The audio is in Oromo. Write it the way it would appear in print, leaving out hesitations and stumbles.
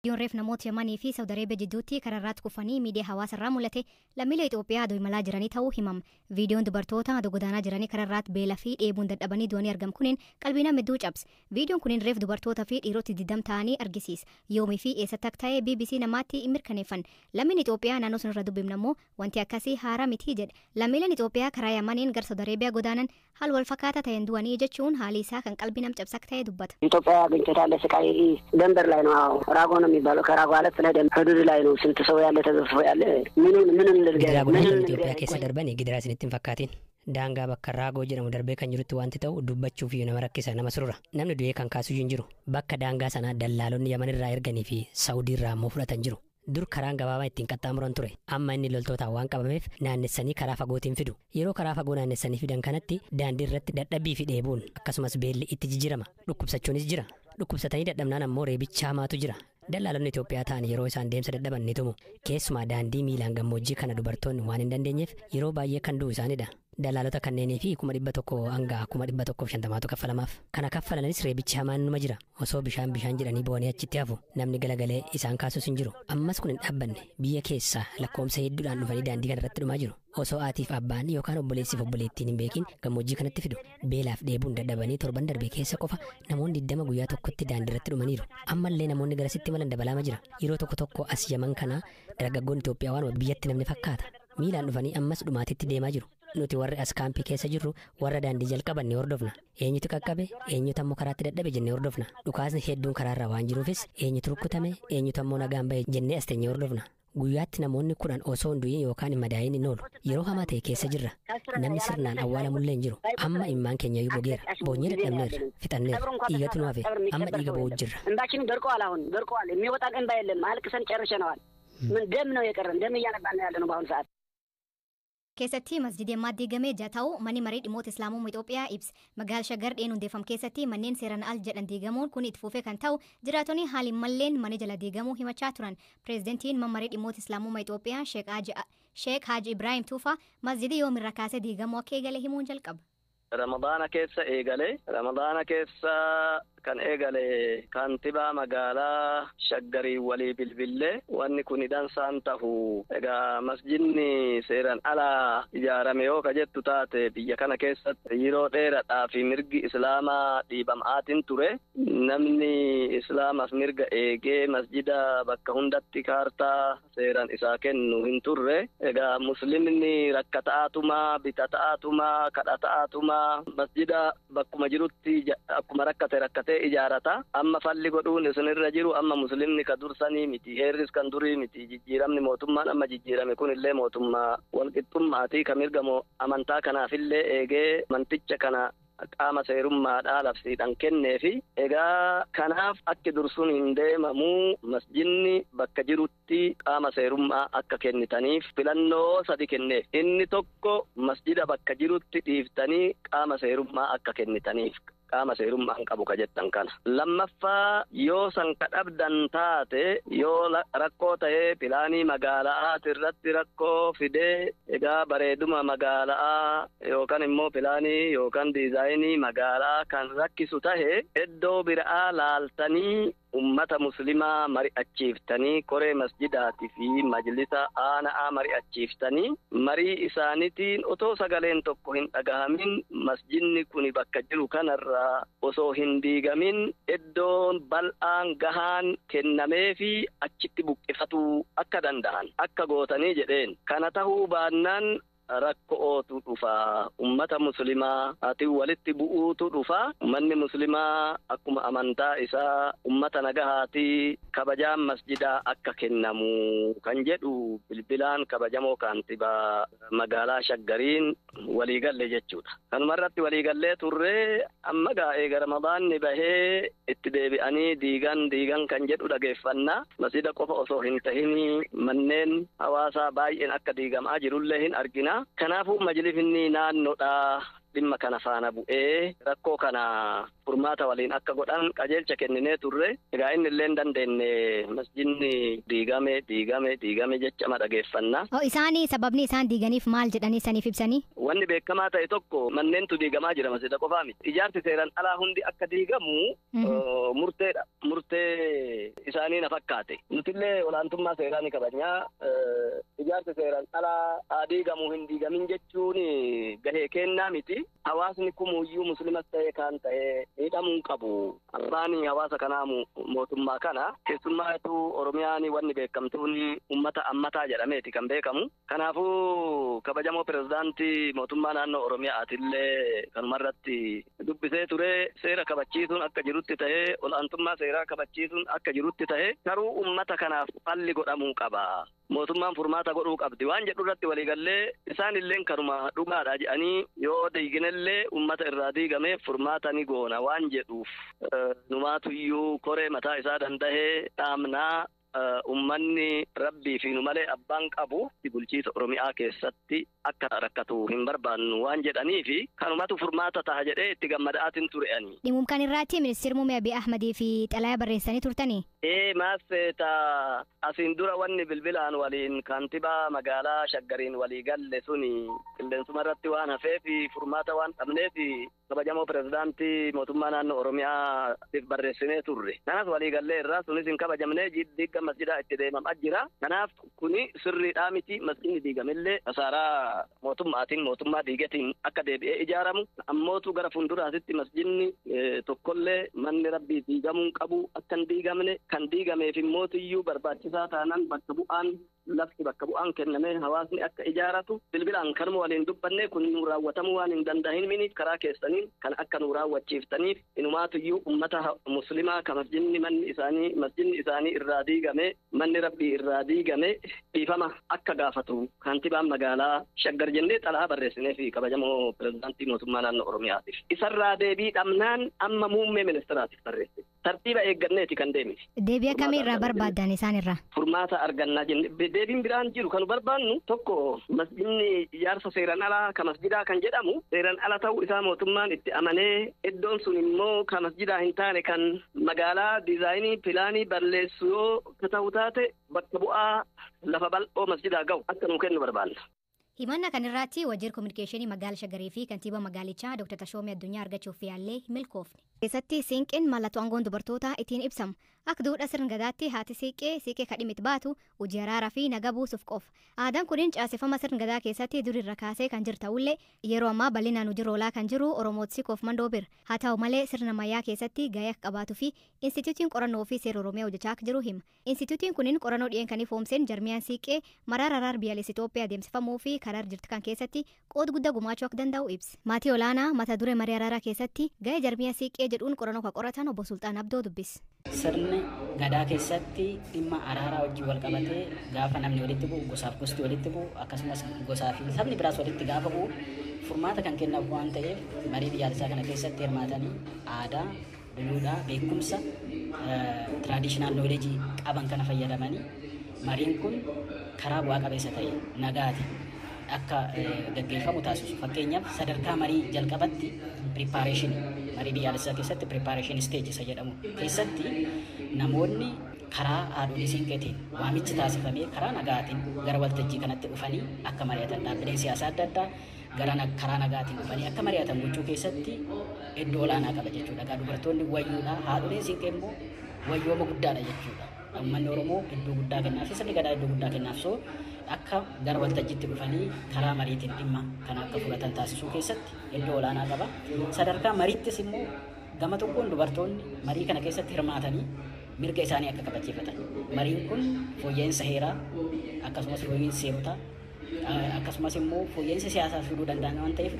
Viidiyoon reef namoota Yamanii fi Saawud Areebiyaa jidduutti karaa irratti kufanii miidiyaa hawaasaa irraa mul'ate lammiilee Itoophiyaa adoo imalaa jiranii ta'uu himama. Viidiyoon dubartoota adoo godaanaa jiranii karaa irratti beelaa fi dheebuun dadhabanii du'anii argamu kunin qalbii nama hedduu cabse. Viidiyoon kunin reef dubartootaa fi dhiirota 20 ta'anii argisiisa. Yoomii fi eessatti akka ta'e BBC namaatti hin mirkaneeffanne. Lammiin Itoophiyaa naannoo sanarra dubbifne immoo wanti akkasii haaraa miti jedhe. Lammiileen Itoophiyaa karaa Yamaniin gara Saawud Areebiyaa godaanan haala wal fakkaataa ta'een du'anii jechuun haalli isaa kan qalbii nama cabsa akka ta'e dubbata. ኢትዮጵያ አግኝቶታል ስቃይ ደንበር ላይ ነው። አዎ ራጎ ነው የሚባለው። ከራጎ አለፍ ብለህ ህዱድ ላይ ነው ስንት ሰው ያለ ተዘፍዝፎ ያለ ምኑን ምኑን ልንገርህ Gidiraa ምኑን godaantonni Itoophiyaa ልንገርህ? keessa darban gidiraa isinitti hin fakkaatin. Daangaa bakka Raagoo jedhamu darbee kan jirutti wanti ta'u dubbachuuf iyyuu nama rakkisa, nama surura. Namni du'ee kan kaasuyyuu hin jiru. Bakka daangaa sanaa dallaalonni Yaman irraa erganii fi Saawudii irraa immoo fudhatan jiru. Dur karaan gabaabaa ittiin qaxxaamuran ture. Amma inni loltootaan waan qabameef naannessanii karaa fagootiin fidu. Yeroo karaa fagoo naannessanii fidan kanatti daandii irratti dadhabbii fi dheebuun akkasumas beelli itti jijjiirama. Dhukkubsachuunis jira. Dhukkubsatanii dadhabnaan ammoo reebicha hamaatu jira. Dallaalonni Itoophiyaa ta'an yeroo isaan deemsa dadhaban ni tumu. Keessumaa daandii miilaan gammoojjii kana dubartoonni waan hin dandeenyeef yeroo baay'ee kan du'u isaanidha. Dallaalota kanneenii fi 100,000 hanga 150,000tu kaffalamaaf. Kana kaffalanis reebichi hamaan numa jira. Osoo bishaan bishaan jedhanii bo'anii achitti hafu, namni galagalee isaan kaasus hin jiru. Ammas kun hin dhaabbanne, biyya keessaa lakkoomsa hedduudhaan dhufanii daandii kana irratti dhumaa jiru. Osoo haatiif abbaan yookaan obboleessiif obboleettiin hin beekin gammoojjii kanatti fidu. Beelaaf dheebuun dadhabanii torban darbe keessa qofa namoonni 20 guyyaa tokkotti daandii irratti dhumaniiru. Ammallee namoonni garasitti imalan dabalaama jira. Yeroo tokko tokko as Yaman kana dargaggoon Itoophiyaa waan biyyatti namni fakkaata. Miilaan dhufanii ammas dhumaatitti deemaa jiru. Nuti warri as kaampii keessa jirru warra daandii jalqaban ni hordofna. Eenyutu qaqqabe, eenyutu ammoo karaatti dadhabe jennee hordofna. Dhukaasni hedduun karaarra waan jiruufis eenyutu rukkutame, eenyutu ammoo nagaan bahe jennee as teenyee hordofna. Guyyaatti namoonni 10 osoo hin du'in yookaan hin madaayin hin oolu. Yeroo hamaa ta'e keessa jirra. Namni sirnaan awwaalamullee hin jiru. Amma immaan keenya iyyuu gogeera. Boonyee dadhabneerra. Fixanneerra. Dhiigatu nu hafe. Amma dhiiga boo'u jirra. እንባችንም ደርቀዋል። አሁን ደርቀዋል። የሚወጣን እንባ የለም። አልቅሰን ጨርሸነዋል። ምን ደም ነው የቀረን? ደም እያነባን ነው ያለነው በአሁኑ ሰዓት። Keessatti masjidii ammaa diigamee jaha ta'uu manni marii dhimmoota Islaamummaa Itoophiyaa ibsa. Magaalaa Shaggar dhiyeen hundeeffame keessatti manneen seeraan al jedhan diigamuun kun itti fufee kan ta'u jiraatonni haali malleen mana jala diigamuu himachaa turan. Pireezidantiin mana marii dhimmoota Islaamummaa Itoophiyaa Sheek Haaji Ibrahim Tuufaa masjidii yoomirra kaasee diigamuu akka eegale himuun jalqaba. Ramadaana keessa eegale. Ramadaana keessa kan eegale kaantibaa magaalaa Shaggarii walii bilbillee wanni kun dansaan tahu. Egaa masjidni seeraan alaa ijaarame yoo ka jettu taate, biyya kana keessatti yeroo dheeraadhaa fi mirgi islaamaa dhiibamaatiin ture. Namni islaamaaf mirga eegee masjida bakka hundatti kaartaa seeraan isaa kennu hin turre. Egaa muslimni rakkata'aatuma, bitata'aatuma, kadhata'aatuma masjida bakkuma jirutti akkuma rakkate rakkatee ijaarata. Amma falli godhuun isinirra jiru, amma muslimni ka dursanii miti, heerris kan durii miti, jijjiiramni mootummaan amma jijjiirame kun illee mootummaa walqixxummaatii ka mirga amantaa kanaafillee eegee amanticha kana qaama seerummaadhaa labsiidhaan kenneefi. Egaa kanaaf akki dursuun hin deemamuu, masjidni bakka jirutti qaama seerummaa akka kennitaniif filannoo sadi kenneef. Inni tokko masjida bakka jirutti dhiiftanii qaama seerummaa akka kennitaniif, qaama seerummaa hin qabu ka jettan kana. Lammaffaa, yoo san ka dhabdan taate, yoo rakkoo ta'ee pilaanii magaalaati irratti rakkoo fidee, egaa bareeduma magaalaa yookaan immoo pilaanii yookaan diizaayinii magaalaa kan rakkisu tahe, iddoo biraa laaltanii ummata muslimaa mari'achiiftanii, koree masjidaatii fi majlisa aana'aa mari'achiiftanii, marii isaaniitiin otoo sagaleen tokko hin dhagahamin, masjidni kun bakka jiru kanarraa osoo hin diigamin iddoon bal'aan gahaan kennameefi achitti buqqifatuu akka danda'an akka gootanii jedheen. Kana tahuu baannaan rakkootu dhufa, ummata muslimaa ati walitti bu'uutu dhufa. Ummanni muslimaa akkuma amantaa isaa ummata nagahaati, kabajaan masjidaa akka kennamu kan jedhu bilbilaan kabajamoo kaantibaa magaalaa Shaggariin waliigalle jechuudha. Kanumarratti waliigallee turree amma gaa eega Ramadaanni bahee itti deebi'anii diigan diigan kan jedhu dhageeffanna. Masjida qofa osoo hin tahin manneen hawaasaa baay'een akka diigamaa jirullee hin argina. Kanaafuu majlisni naannoodhaa Dhimma kana faana bu'ee rakkoo kana furmaata waliin akka godhan qajeelcha kenninee turre. Egaa inni illee hin dandeenye masjidni diigame diigame diigame jecha dhageeffanna. Isaanii sababni isaan diiganiif maal jedhanii saniif ibsanii? Wanni beekamaa ta'e tokko manneentu diigamaa jira masjida qofaa miti. Ijaarsi seeraan alaa hundi akka diigamu murteedha. Murtee isaanii na fakkaate. Nutillee olaantummaa seeraa ni kabajnaa. Ijaarsi seeraan alaa haa diigamu hin diigamin jechuun gahee kennaa miti. Hawaasni kumuyyuu muslimas ta'ee kan ta'e miidhamuu hin qabu. Abbaan hawaasa kanaa mootummaa kana keessummaatu Oromiyaan wanni beekamtuun uummata ammataa jedhameeti kan beekamu. Kanaafuu kabajamoo pirezidaantii mootummaa naannoo Oromiyaatillee kanumarratti dubbisee ture seera kabachiisuun akka jirutti ta'ee olaantummaa seeraa kabachiisuun akka jirutti ta'ee garuu uummata kanaaf falli godhamuu qaba. Mootummaan furmaata godhuu qabdi waan jedhu irratti waliigallee isaan illeen kanuma dhugaadha jedhanii yoo diiginellee uummata irraa diigame furmaata ni goona waan jedhuuf numaatuyyuu koree mataa isaa danda'ee dhaamnaa uummanni rabbii fi nu malee abbaan qabu bulchiisa Oromiyaa keessatti akka rakkatu hin barbaannu waan jedhaniifi kanumatu furmaata ta'a jedhee itti gammadaatiin ture ani. Dhimma irratti ministeerri muummee Abiy Ahmedii fi xalayaa barreessanii turtanii? Maasseeta asiin dura wanni bilbilaan waliin kaantibaa magaalaa Shaggariin walii galle suni qilleensuma irratti waan hafeef furmaata waan dhabneef kabajamoo pirezidaantii mootummaa naannoo Oromiyaatiif barreessinee turre. Kanaaf walii gallee irraa sunis hin kabajamnee diigga masjidaa itti deemamaa jira. Kanaaf kuni sirriidhaa miti masjidni diigamellee kasaaraa mootummaatiin mootummaa diigatiin akka deebi'ee ijaaramu. Ammootu gara fuulduraatitti masjidni tokkollee manni rabbii diigamuu qabu akka hin diigamne kan diigameef immootiyyuu barbaachisaa taanaan bakka bu'aan lafti bakka bu'aan kennamee hawaasni akka ijaaratu bilbilaan kanuma waliin dubbanne kun nu raawwatamuu waan hin danda'in karaa keessaniin kan akka nu raawwachiiftaniif inumaatuyyuu ummata muslimaa ka masjidni manni isaanii masjidni isaanii irraa diigame manni rabbii irraa diigame dhiifama akka gaafatu kaantibaan magaalaa Shaggar jennee xalayaa barreessinee fi kabajamoo pirezidaantii mootummaa naannoo Oromiyaatiif. Isarraa deebii dhabnaan amma muummee ministeraatiif barreesse. Tartiiba eegganneeti kan deemne. Deebii akkamii irraa barbaaddan isaan irraa? Furmaata argannaa jenne. Deebiin biraan jiru kan barbaannu tokko masjidni ijaarsa seeraan alaa ka masjidaa kan jedhamu seeraan ala ta'uu isaa mootummaan itti amanee iddoon sun immoo ka masjidaa hin taane kan magaalaa diizaayinii pilaanii balleessu yoo ka ta'u taate bakka bu'aa lafa bal'oo masjidaa ga'u akka nuu kennu barbaanna. Himannaa kanarratti waajjirri kominikeeshinii magaalaa Shaggarii fi kantiibaa magaalichaa Dr. Tashoomee Addunyaa argachuuf yaallee milkoofne. Keessatti siinqeen mallattoo aangoon dubartootaa ittiin ibsamu. Akka duudhaa sirna gadaatti haati siiqqee siiqqee kadhimit baatu hojii araaraa fi nagaa buusuuf qofa. Aadaan kunin caaseffama sirna gadaa keessatti durirra kaasee kan jiru ta'ullee yeroo ammaa bal'inaan hojii oolaa kan jiru Oromooti Siqoof Mandoo bira. Haa ta'u malee sirna ammayyaa keessatti gahee akka qabaatuu fi Instituutiin qorannoo fi seera Oromiyaa hojjechaa akka jiru hima. Instituutiin kunin qorannoo dhiyeen kan ifoomseen jarmiyaan siiqqee maraara araar biyyaalessa Itoophiyaa adeemsifamuu fi karaa jirtu kan keessatti qooda guddaa gumaachuu akka danda'u ibsa. Maatii olaanaa mata duree marii araaraa keessatti gahee jarmiyaa siiqqee jedhuun qorannoo kan qoratan obbo Sultaan Abdoo dubbise. Sirni gadaa keessatti dhimma araaraa wajjin wal qabatee gaafa namni walitti bu'u gosaaf gosti walitti bu'u akkasumas gosaa fi sabni biraas walitti gaafa bu'u furmaata kan kennamu waan ta'eef marii biyyaalessaa kana keessatti hirmaatanii aadaa, duudhaa, beekumsa tiraadishinaal nooleejii qaban kana fayyadamanii mariin kun karaa bu'aa qabeessa ta'e nagaati akka gaggeeffamu taasisu. Fakkeenyaaf sadarkaa marii jalqabatti piripaareeshinii marii biyyaalessaa keessatti piripaareeshinii isteeji isa jedhamu keessatti namoonni karaa haadholii siinqeetiin waamichi taasifamee karaa nagaatiin gara waltajjii kanatti dhufanii akka mari'atan dhaabbileen siyaasaa adda addaa gara karaa nagaatiin dhufanii akka mari'atan gochuu keessatti iddoo olaanaa qaba jechuudha. Egaa dubartoonni wayyuudha haadholiin siinqee immoo wayyooma guddaadha jechuudha. Uummanni Oromoo iddoo guddaa kennaaf sirni gadaa iddoo guddaa kennaaf soo akka gara waltajjiitti dhufanii karaa mariitiin dhimma kana akka fudhatan taasisuu keessatti iddoo olaanaa qaba. Sadarkaa mariittis immoo gama tokkoon dubartoonni marii kana keessatti hirmaatanii mirga isaanii akka kabachiifatan. Mariin kun fooyya'insa heeraa akkasumas fooyya'insa seerotaa akkasumas immoo fooyya'insa siyaasaa fiduu danda'an waan ta'eef